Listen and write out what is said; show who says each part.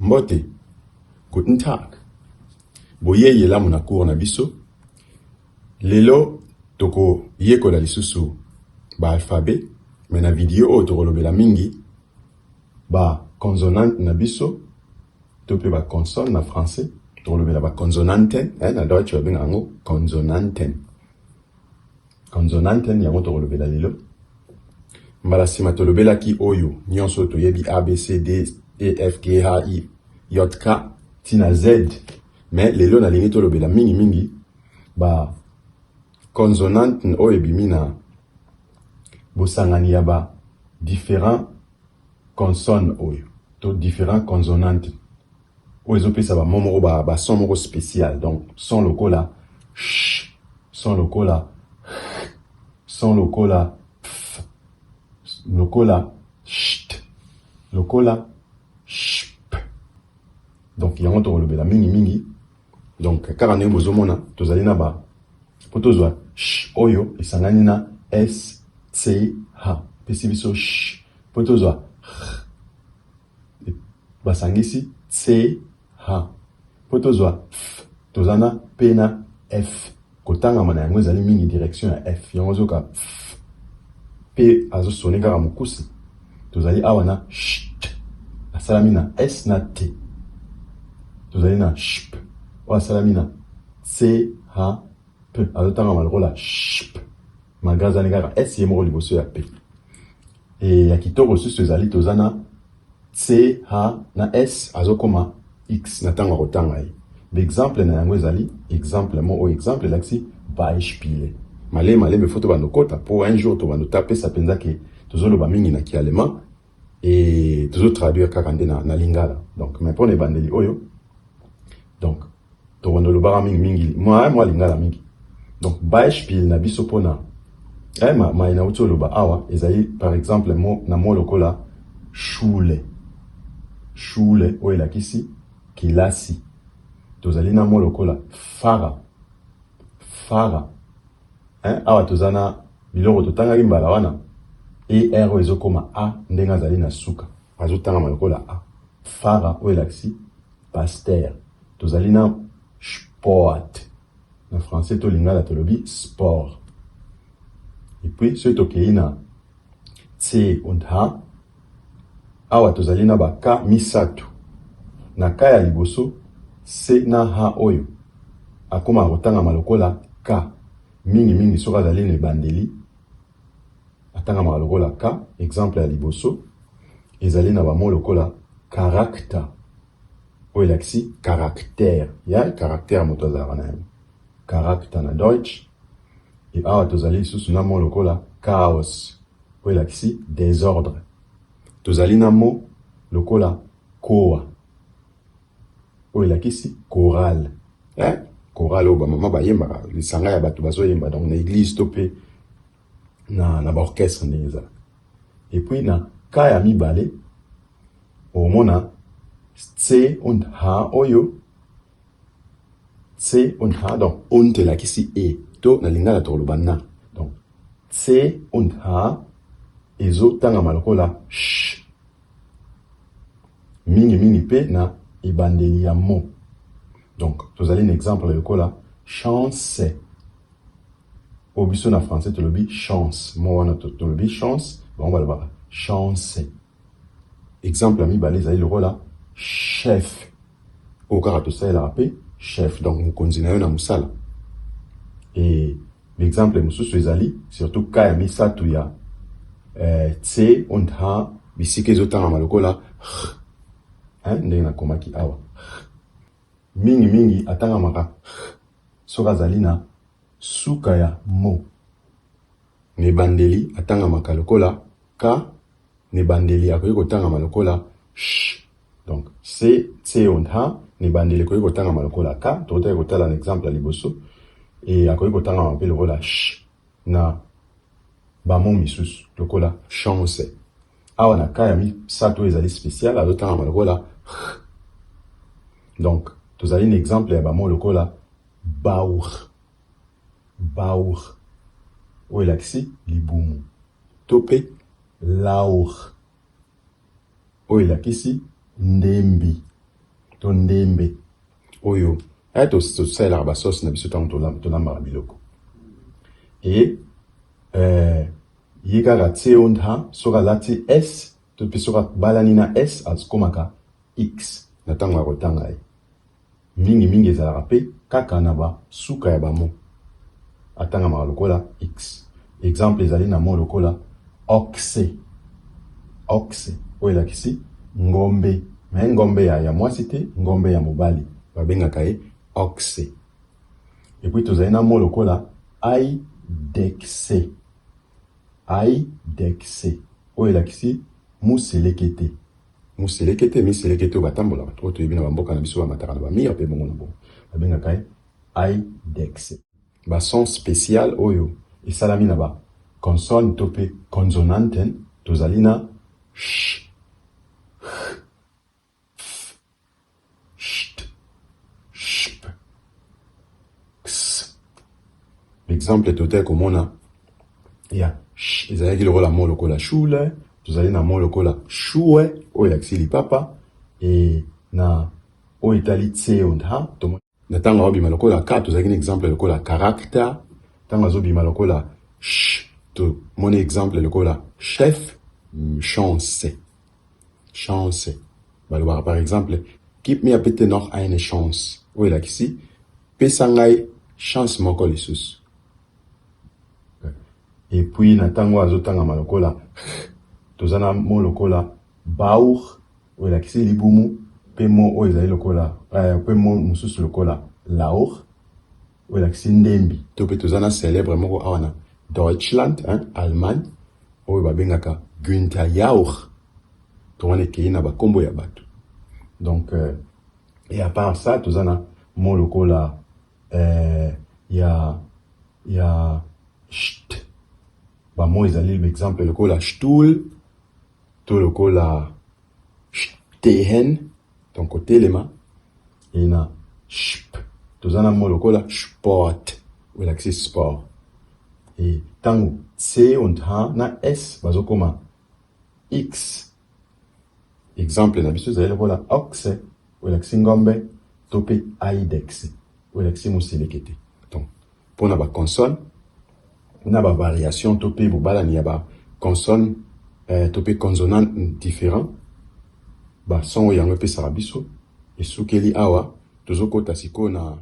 Speaker 1: Mbote, Guten Tag. Boyei elamu na cours na biso. Lelo tokoyekola lisusu ba alphabet, mais na video oyo tokolobela mingi ba consonante na biso to mpe ba consonne na français. Tokolobela ba consonanten, eh, na Deutsch babenga yango Konsonanten. Konsonanten yango tokolobela lelo. Mbala nsima tolobelaki oyo nyonso oyo toyebi A, B, C, D, E, F, G, H, I, J, K ti na Z. Mais lelo nalingi tolobela mingi mingi ba consonanten oyo ebimi na bosangani ya ba différents consonnes oyo to différents consonantes oyo ezopesa ba mot moko ba, ba son moko spécial. Donc son lokola sh, son lokola h, son lokola pf, lokola sht, lokola shp. Donc yango tokolobela mingi mingi. Donc kaka ndenge bozomona tozali na ba po tozwa sh oyo esangani na s c h pesi biso sh, po tozwa h basangisi c h, po tozwa f toza na p na f. Kotangama na yango ezali mingi direction ya f, yango ozoka f p azosone kaka mokuse. Tozali awa na sh asalami na s na t, tozali na shp oyo asalami na c h p, azotangama lokola shp malgré azali kaka s ye moko liboso ya p. E ya kitoko lisusu ezali toza na c h na s azokoma x na ntango ya kotanga ye. Exemple na yango ezali exemple mo oyo exemple elakisi Beispiele. Malemi malemi fo tobanda okota po un jour tobanda otapesa mpenza ke tozoloba mingi na kiallemand e tozotraduire kaka nde na, na lingala. Donc mais mpona ebandeli oyo donc tobanda olobaka mingi mingi mwa mwa lingala mingi. Donc Beispiel na biso mpona eh, ma, ma nauti oloba awa ezali par exemple mo, na mo lokola Schule. Schule oyo elakisi kelasi. Tozali na mo lokola Pfarrer. Pfarrer. Hein, awa toza na biloko totangaki mbala wana er oyo ezokoma a ndenge azali na suka azotangama lokola a. Pfarrer oyo elakisi pasteur. Tozali na Sport na français to lingala tolobi sport. Et puis soki tokei na C und H, awa tozali na ba K misato. Na K ya liboso C na H oyo akomaka kotangama lokola K mingi mingi soki azali na ebandeli atangamaka lokola K. Exemple ya liboso ezali na ba mots lokola Charakter oyo elakisi caractère ya caractère moto azalaka na yango, Charakter na Deutsch. E awa tozali lisusu na mot lokola Chaos oyo elakisi désordre. Tozali na mot lokola Koa oyo elakisi chorale, eh? Chorale oyo bamama bayembaka, lisanga ya bato bazoyemba donc na église to pe na, na baorchestre ndenge ezalaka. Et puis na K ya mibale omona C und H oyo C und H, donc und elakisi e to na lingala tokoloba na. Donc C und H ezotangama lokola sh mingi mingi pe na ebandeli ya mot. Donc tozali na exemple lokola chance oyo biso na français tolobi chance, mot wana tolobi chance, bango balobaka chance. Exemple ya mibale ezali lokola chef oyo kaka tosalelaka pe chef, donc mokonzi na yo na mosala. E exemple mosusu ezali surtout ka ya misato ya C und H bisika ezotangama lokola h, hein, ndenge nakomaki awa. Mingi mingi atangamaka h soki azali na suka ya mot. Na ebandeli atangamaka lokola k, na ebandeli akoki kotangama lokola sh. Donc C, C und H na ebandeli ekoki kotangama lokola k, tokotaki kotala na exemple ya liboso, e akoki kotangama mpe lokola sh na ba mots misusu lokola chance. Awa na ka ya misato oyo ezali spécial azotangama lokola h. Donc tozali na exemple ya ba mots lokola Bauch, Bauch oyo elakisi libumu, to pe Lauch oyo elakisi ndembi. to ndembe oyo eh, tosalelaka ba sauce na biso ntango tolambaka biloko. E eh, ye kaka C und H soki alati S to mpe soki abalani na S akomaka X na ntango ya kotanga ye. Mingi mingi ezalaka mpe kaka na ba suka ya ba mots atangamaka lokola X. Exemple ezali na mot lokola oxe, oxe oyo elakisi ngombe, mais ngombe ya, ya mwasi te, ngombe ya mobali babengaka ye oxe. Et puis tozali na mot lokola aidexe, aidexe oyo elakisi muselekete. Muselekete, miselekete oyo batambolaka, oyo toyebi na bamboka na biso bamataka na bamire mpe bongo na bongo, babengaka ye aidexe. Ba son special oyo esalami na ba consonne to mpe consonanten, tozali na sh, h, f, sht, shp, ks. Exemple totali komona ya sh ezalaki lokola mot lokola Schule, tozali na mot lokola Schuhe oyo elakisi lipapa, e na oyo etali c und h tomoni na ntango azobima lokola k, tozalaki na exemple lokola Charakter. Ntango azobima lokola sh, tomoni exemple lokola chef, chance, chance. Balobaka par exemple gib mir bitte noch eine Chance, oyo elakisi pesa ngai chance moko lisusu. Et puis na ntango azotangama lokola toza na mot lokola Bauch oyo elakisi libumu, mpe mot oyo ezali lokola mpe mot mosusu lokola Lauch oyo elakisi ndembi. To mpe toza na célèbre moko awa na Deutschland, hein, Allemagne, oyo babengaka Günther Jauch. To wana ekei na bakombo ya bato. Donc et à part ça toza na mot lokola ya st, ba mot ezali exemple lokola Stuhl to lokola stehen, donc kotelema. E na shp toza na mot lokola Sport oyo elakisi sport. E ntango c und h na s bazokoma x, exemple na biso ezali lokola oxe oyo elakisi ngombe, to mpe aidexe oyo elakisi moselekete. Donc mpona ba consonne na ba variation to mpe bobalani ya ba consonne to mpe consonant différent, ba son oyo yango epesaka biso esukeli awa. Tozokota sikoyo na